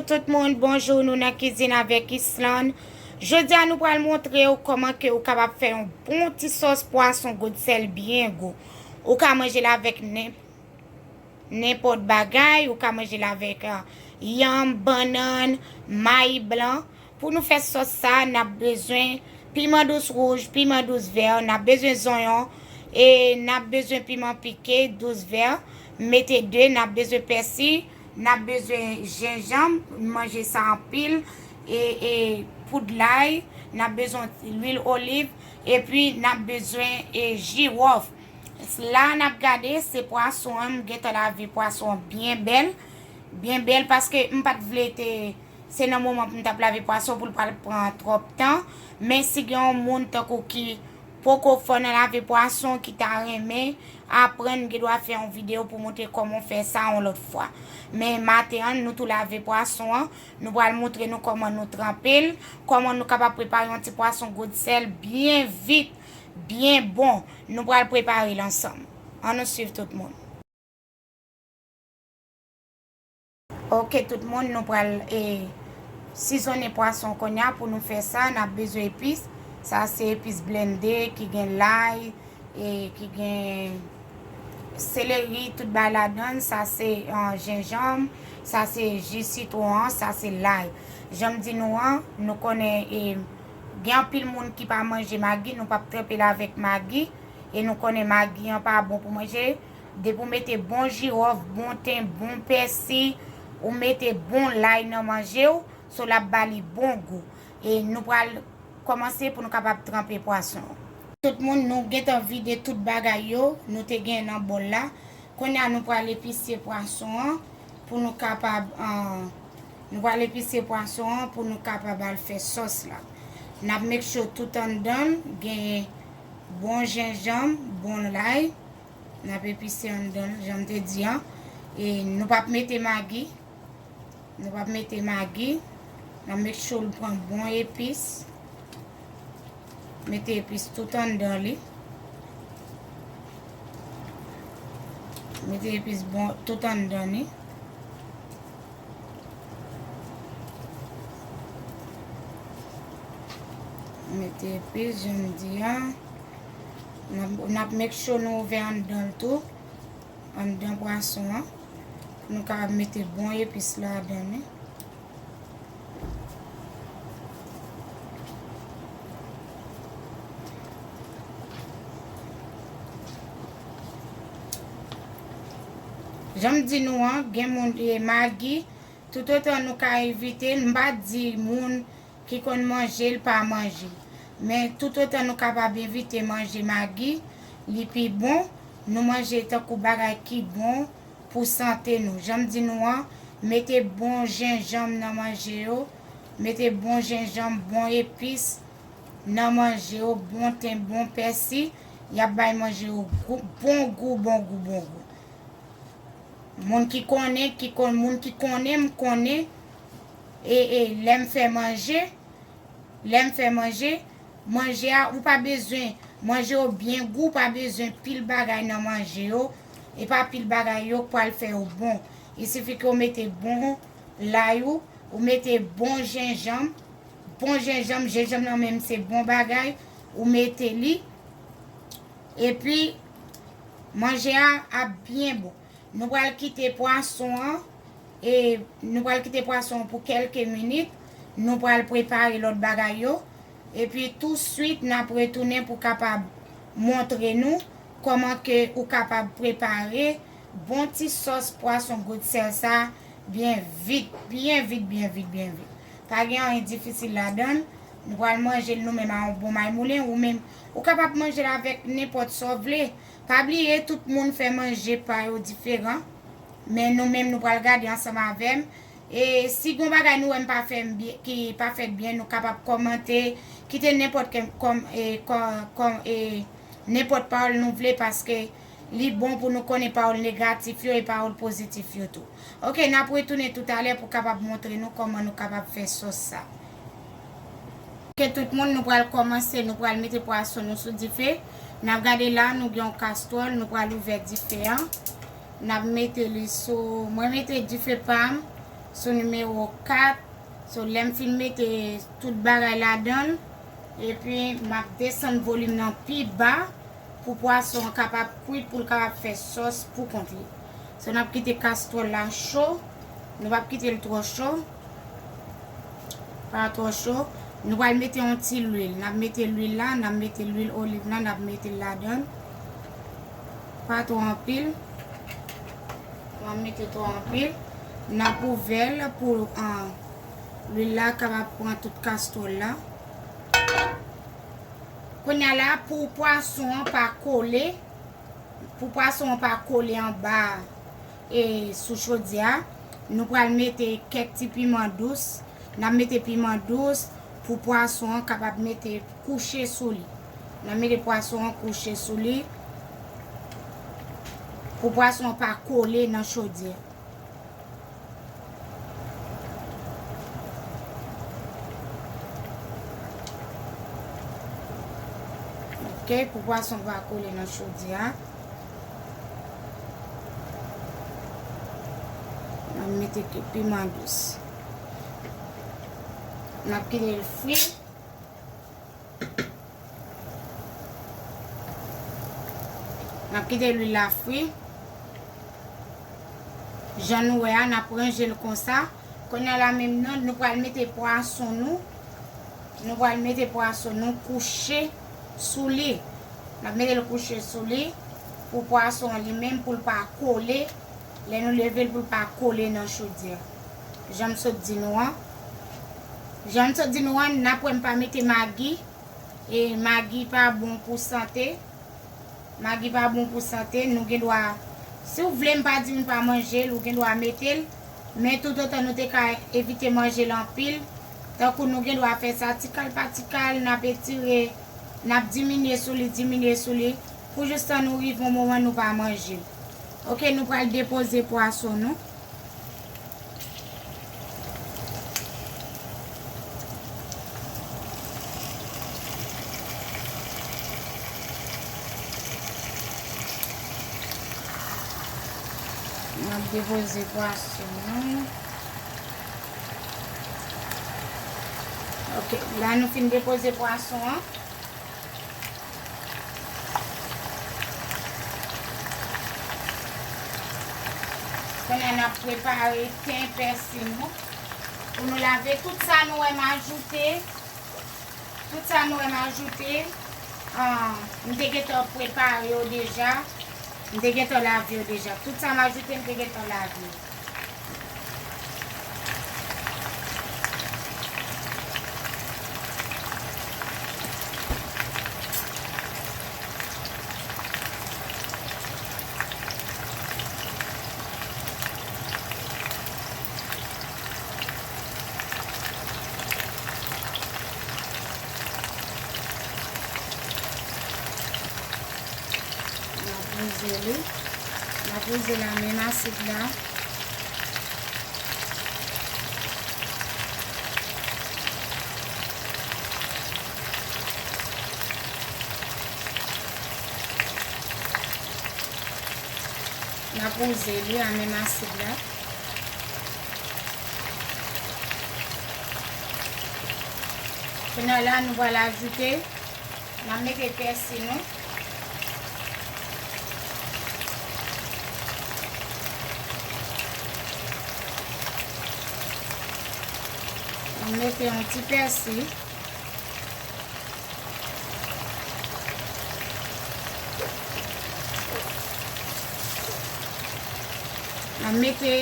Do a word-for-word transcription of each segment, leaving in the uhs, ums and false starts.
Tout moun, bonjou, nou nan kizin avèk Islan. Jodi a, nou pral montre w kòman ke ou kapab fè yon bon ti sòs pwason goud sèl byen gou. Ou ka manje l avèk nen-, nenpòt bagay, ou ka manje l avèk, ah, yanm, bannann, mayi blan. Pou nou fè sòs sa, n ap bezwen piman dous wouj, piman dous vè, n ap bezwen zonyon, e n ap bezwen piman pike dous vè, mete de, n ap bezwen pèsi, n ap bezwen jenjanm, manje sa anpil, e, e poud lay, n ap bezwen lwil oliv, epi n ap bezwen, e, jiwòf. La n ap gade, se pwason an, m gentan lave pwason an byen bèl, byen bèl, paske m pa t vle te, se nan moman pou m t ap lave pwason pou l pa pran twòp tan. Men si gen yon moun tankou ki poko fò nan lave pwason, ki ta renmen aprann, m gen dwa fè yon videyo pou montre kòman w fè sa yon lòt fwa. Men maten an, nou tou lave pwason an, nou pral montre nou kòman nou tranpe l, kòman nou kapab prepare yon ti pwason goud sèl byen vit, byen bon. Nou pral prepare l ansanm. Ann nou swiv tout moun. Ok, tout moun, nou pral, e, sizonnen pwason kounye a. Pou nou fè sa, n ap bezwen epis. Sa se epis blende ki gen lay, e, ki gen seleri, tout bagay ladan l. Sa se, e, jenjanm. Sa se ji sitwon an. Sa se lay. Jan m di nou an, nou konnen, e, gen anpil moun ki pa manje magi. Nou p ap tranpe l avèk magi. E nou konnen magi an pa bon pou manje. Depi w mete bon jiwòf, bon ten, bon pèsi, ou mete bon lay nan manje w, so l ap ba li bon gou. E nou pral kòmanse pou nou kapab tranpe pwason. Tout moun, nou gentan vide tout bagay yo nou te gen nan bòl la. Kounye a, nou pral epise pwason an pou nou kapab, ah, nou pral epise pwason an pou nou kapab al fè sòs la. N ap make sure tout anndan l gen bon jenjanm, bon lay. N ap epise anndan l, jan m te di an. E nou p ap mete magi. Nou p ap mete magi. N ap make sure l pran bon epis. Mete epis tout anndan li. Mete epis bon tout anndan li. Mete epis, jan m di a. N ap, n ap make sure nou ouvè anndan l tou. Anndan pwason an. Pou nou kapab mete bon epis ladan li. Jan m di nou an, gen moun, e, magi, toutotan nou ka evite l, m pa di moun ki konn manje l pa manje. Men toutotan nou kapab evite manje magi, li pi bon. Nou manje tankou bagay ki bon pou sante nou. Jan m di nou an, mete bon jenjanm nan manje yo, mete bon jenjanm, bon epis nan manje yo, bon ten, bon pèsi, y ap bay manje yo gou, bon gou, bon gou, bon gou. Moun ki konnen, ki kon, moun ki konnen m konnen, e, e lè m fè manje, lè m fè manje, manje a, ou pa bezwen, manje yo byen gou, ou pa bezwen pil bagay nan manje yo, e pa pil bagay yo k pral fè yo bon. Il sifi ke w mete bon lay ou, ou mete bon jenjanm, bon jenjanm, jenjanm nan menm se bon bagay, ou mete li, epi manje a ap byen bon. Nou pral kite pwason an, e nou pral kite pwason an pou kèlke minit. Nou pral prepare lòt bagay yo. Epi touswit, n ap retounen pou kapab montre nou kòman ke ou kapab prepare bon ti sòs pwason goud sèl sa byen vit, byen vit, byen vit, byen vit. Pa gen anyen difisil ladan l. Nou pral manje l nou menm a yon bon may moulen. Ou menm, ou kapab manje l avèk nenpòt sa w vle. Pa bliye, tout moun fè manje pa yo diferan. Men nou menm, nou pral gade ansanm avè m. E si gon bagay nou wè m pa fè m byen, ki pa fèt byen, nou kapab kòmante, kite nenpòt kè-, kòm, e, kò-, kòm, e, nenpòt pawòl nou vle, paske li bon pou nou konnen pawòl negatif yo e pawòl pozitif yo tou. Ok, n ap retounen toutalè pou kapab montre nou kòman nou kapab fè sòs sa. Ok, tout moun, nou pral kòmanse, nou pral mete pwason nou sou dife. N ap gade la, nou gen yon kastwòl, nou pral ouvè dife an. N ap mete li sou, mwen mete dife pa m sou nimewo kat. So, lè m fin mete tout bagay ladan l, epi m ap desann volim nan pi ba pou pwason an kapab kwit, pou l kapab fè sòs pou kont li. So, n ap kite kastwòl la cho. Nou p ap kite l twò cho. Pa twò cho. Nou pral mete yon ti lwil. N ap mete lwil la, n ap mete lwil oliv la, n ap mete l ladan l. Pa twò anpil. N ap mete twò anpil. N ap ouvè l pou, ah, lwil la kapab pran tout kastwòl la. Kounye a la, pou pwason an pa kole, pou pwason an pa kole anba, e, sou chodyè a, nou pral mete kèk ti piman dous. N ap mete piman dous pou pwason an kapab mete kouche sou li. N ap mete pwason an kouche sou li pou pwason an pa kole nan chodyè. Ok, pou pwason pa kole nan chodyè a. N ap mete ke piman dous. N ap kite l fri. N ap kite lwil la fri. Jan nou wè a, n ap ranje l konsa. Kounye a la menm nan, nou pral mete pwason nou. Nou pral mete pwason nou kouche sou li. N ap mete l kouche sou li pou pwason an li menm, pou l pa kole. Lè nou leve l, pou l pa kole nan chodyè. Jan m sot di nou an. Jan m sot di nou an, n ap wè m pa mete magi. E magi pa bon pou sante. Magi pa bon pou sante. Nou gen dwa, si w vle, m pa di moun pa manje l, ou gen dwa mete l. Men toutotan nou te ka evite manje l anpil, tankou nou gen dwa fè sa ti kal pa ti kal, n ap etire, n ap diminye sou li, diminye sou li, pou jistan nou rive yon moman nou pa manje l. Ok, nou pral depoze pwason nou. N ap depoze pwason an. Ok, la nou fin depoze pwason an. Kounye a n ap prepare ten pèsi nou. Pou nou lave tout sa nou wè m ajoute. Tout sa nou wè m ajoute. Ah, m te gentan prepare yo deja. M te gentan lave yo deja. Tout sa m ajoute, m te gentan lave yo. N ap wouze li. N ap wouze l a menm asid la. N ap wouze li a menm asid la. Kounye a la, nou pral ajoute, n ap mete pèsi nou. N ap mete yon ti pèsi. N ap mete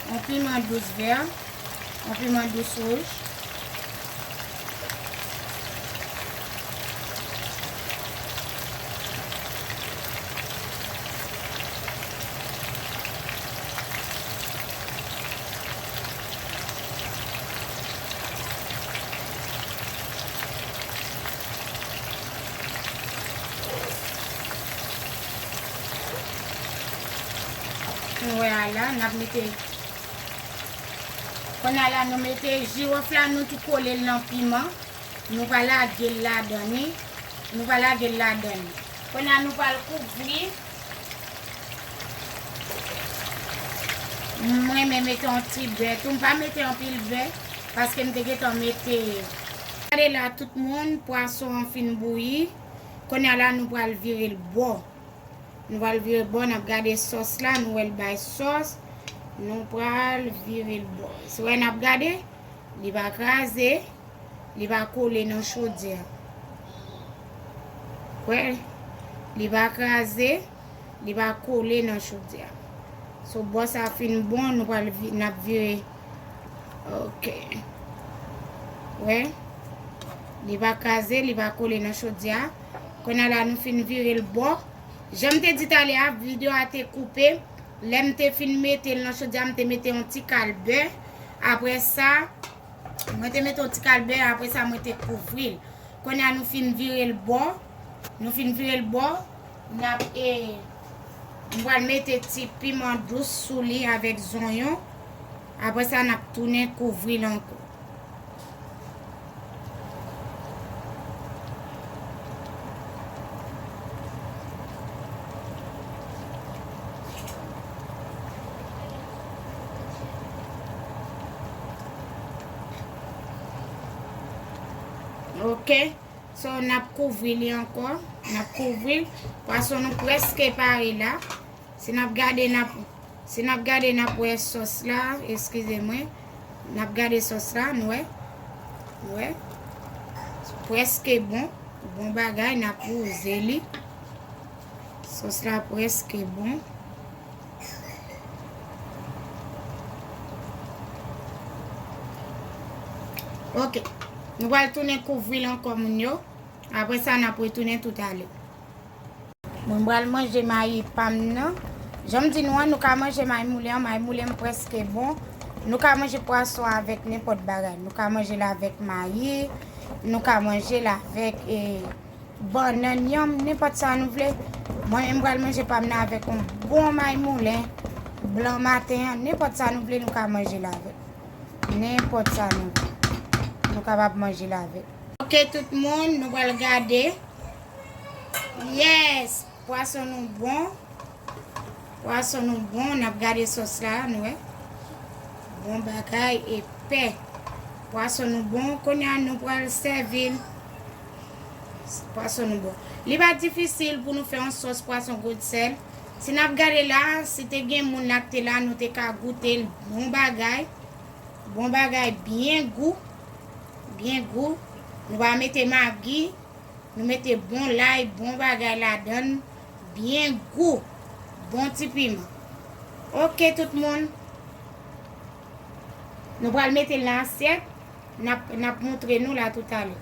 yon piman dous vè, yon piman dous wouj. Nou wè a la, n ap mete. Kounye a la, nou mete jiwòf la, nou tou kole l nan piman. Nou pa lage l ladan li. Nou pa lage l ladan li. Kounye a, nou pral kouvri. M renmen mete yon ti bè tou. M pa mete anpil bè, paske m te gentan mete. Gade la, tout moun, pwason an fin bouyi. Kounye a la, nou pral vire l bò. Nou pral vire l bò, n ap gade sòs la, nou wè l bay sòs. Nou pral vire l bò. Se wè n ap gade, li pa kraze, li pa kole nan chodyè a. Wè, li pa kraze, li pa kole nan chodyè a. So, bò sa fin bon, nou pral vi-, n ap vire. Ok. Wè, li pa kraze, li pa kole nan chodyè a. Kounye a la, nou fin vire l bò. Jan m te di talè a, videyo a te koupe. Lè m te fin mete l nan chodyè a, m te mete yon ti kal bè. Apre sa, mwen te mete yon ti kal bè, apre sa, mwen te kouvri l. Kounye a, nou fin vire l bò. Nou fin vire l bò. N ap, e, m pral mete ti piman dous sou li avèk zonyon. Apre sa, n ap tounen kouvri l ankò. Ok. So, n ap kouvri li ankò. N ap kouvri l. Pwason nou prèske pare la. Si n ap gade, n ap, si n ap gade, n ap wè sòs la, eskize mwen. N ap gade sòs la, nou wè. Nou wè. Prèske bon. Bon bagay, n ap wouze li. Sòs la prèske bon. Ok. Nou pral tounen kouvri l ankò, moun yo. Apre sa, n ap retounen toutalè. Mwen pral manje mayi pa m nan. Jan m di nou an, nou ka manje mayi moulen an. Mayi moulen an prèske bon. Nou ka manje pwason avèk nenpòt bagay. Nou ka manje l avèk mayi. Nou ka manje l avèk, e, bannann, yanm, nenpòt sa nou vle. Mwen menm, m pral manje pa m nan avèk yon bon mayi moulen. Blan maten an, nenpòt sa nou vle, nou ka manje l avèk. Nenpòt sa nou vle. Nou kapab manje l avèk. Ok, tout moun, nou pral gade. Yes! Pwason nou bon. Pwason nou bon. N ap gade sòs la, nou wè. Bon bagay, epè. Pwason nou bon. Kounye a, nou pral sèvi l. Pwason nou bon. Li pa difisil pou nou fè yon sòs pwason gwo sèl. Si n ap gade la, si te gen moun la ki te la, nou te ka goute l. Bon bagay. Bon bagay, byen gou. Byen gou. Nou pa mete magi. Nou mete bon lay, bon bagay ladann. Byen gou. Bon ti piman. Ok, tout moun. Nou pral mete l nan asyèt. N ap, n ap montre nou la toutalè.